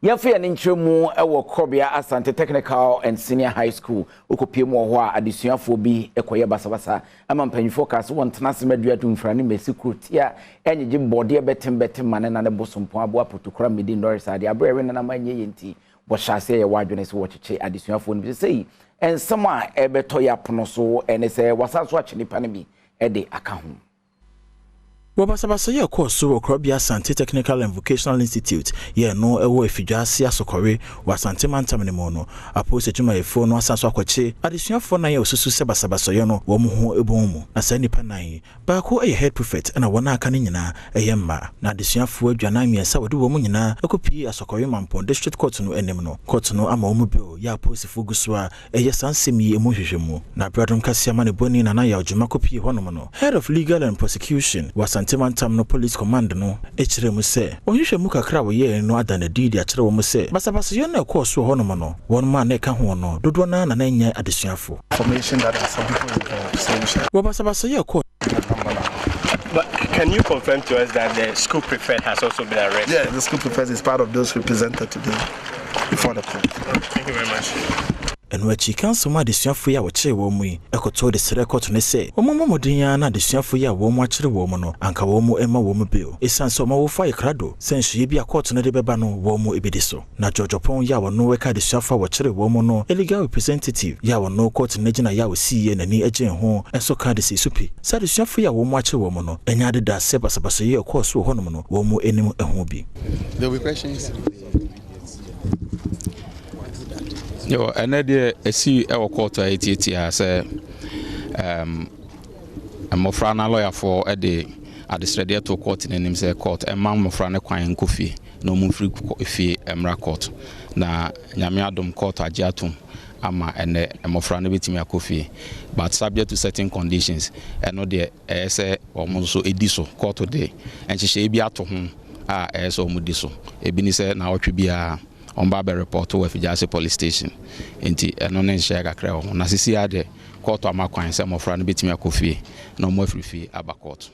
Yɛmfa yɛn nkyerɛ mu wɔ Korɔbea Asante Technical and Senior High School. Wokɔpie mu wɔ hɔ a, adesuafoɔ bi kɔyɛ basabasa ma mpanyinfoɔ kaa sɛ wɔntena ase ma dua tumfra ne mmɛsi kuro tia ɛnyegye bɔdeɛ bɛtem bɛtem ma ne nane bosompɔn aboa potokora mmɛdi nnɔre saa deɛ aberɛ ɛwe nanam anyɛ yɛ nti wɔhyɛ aseɛ yɛ wɔadwene sɛ wɔkyekye adesuafoɔ no bi. Sɛsɛyi nsɛm a ɛbɛtɔ yɛ apono so ɛne sɛ wasan so akye nipa no bi de aka ho. Wɔ basabasayɛ a ɛkɔɔ so wɔ Korɔbea Asante Technical and Vocational Institute yɛɛ no wɔ Afidwaase Asokɔre wɔ Asante Mantam no mu no, apolisi adwumayɛfoɔ no asan so akɔkye adesuafoɔ nan a wɔsusu sɛ basabasayɛ no wɔn ho bɔn mu. Na saa nnipa nan yi, baako yɛ head prefect ɛna wɔn a aka no nyinaa yɛ mmaa. Na adesuafoɔ 43 a wɔde wɔn nyinaa kɔpuee Asokɔre Mampong District Court no anim no, court no ama wɔn bail yɛ a apolisifoɔ gu so a ɛyɛ saa nsɛm yi mu nhwehwɛmu. Na berɛ a Dom Kaseɛ amanebɔni Nana Yaw Dwuma kɔpuee hɔnom no, Head of Legal and Prosecution wɔ Asante Mantam no Police Command no kyerɛɛ mu sɛ, wɔn nhwehwɛmu kakra a wɔyɛeɛ no ada no adi de akyerɛ wɔn sɛ basabasayɛ no a ɛkɔɔ so wɔ hɔnom no, wɔn a na ɛka ho no dodoɔ no ara na na ɛnyɛ adesuafoɔ. Information that there are some people involved, so we shall. Wɔ basabasayɛ a ɛkɔɔ. But can you confirm to us that the school prefect has also been arrested? Yeah, the school prefect is part of those represented today before the court. Thank you very much. Ɛno akyi, council mu adesuafo yi a wɔkyeree wɔn mu yi kɔtoo de srɛɛ kɔɔto no sɛ wɔmmɔ mmɔden ara na adesuafo yi a wɔakyere wɔn no anka wɔmma wɔn bail esiane sɛ wɔn awofo ayɛ krado sɛ nsuiɛ bi a kɔɔto no de bɛba no wɔn bedi so. Na George Oppong yi a ɔno ka adesuafo a wɔkyeree wɔn no legal representative yi a ɔno kɔɔto no gyinaeɛ a ɔsiiɛ n'ani gyee ho nso kaa de sii so pi sɛ adesuafo yi a wɔakyere wɔn no nyɛ ade da sɛ basabasayɛ a ɛkɔɔ so wɔ hɔnom no wɔn anim ho bi. There will be questions. Yo, ɛnɛ deɛ ɛsi ɛwɔ kɔɔto a ɛtiatia sɛ mmɔfra no alɔyafoɔ de adesrɛdeɛ to kɔɔto no anim sɛ kɔɔto ɛma mmɔfra no kwan nkɔ fie na wɔn mfiri fie mmra kɔɔto, na Nyame adom kɔɔto agye atom ama ɛnɛ mmɔfra no bɛtumi akɔ fie, but subject to certain conditions. Ɛno deɛ ɛyɛ sɛ wɔn nso di so. Kɔɔto de nhyehyɛeɛ bi ato ho a ɛyɛ sɛ wɔn di so. Ebi ne sɛ naawɔtwe biara wɔn ba abɛ report wɔ Afigyase Police Station, nti ɛno ne nhyehyɛeɛ kakra wɔ ho. Na sisi ara deɛ kɔɔto ama kwan sɛ mmɔfra no bɛtumi akɔ fie na wɔn afiri fie aba kɔɔto.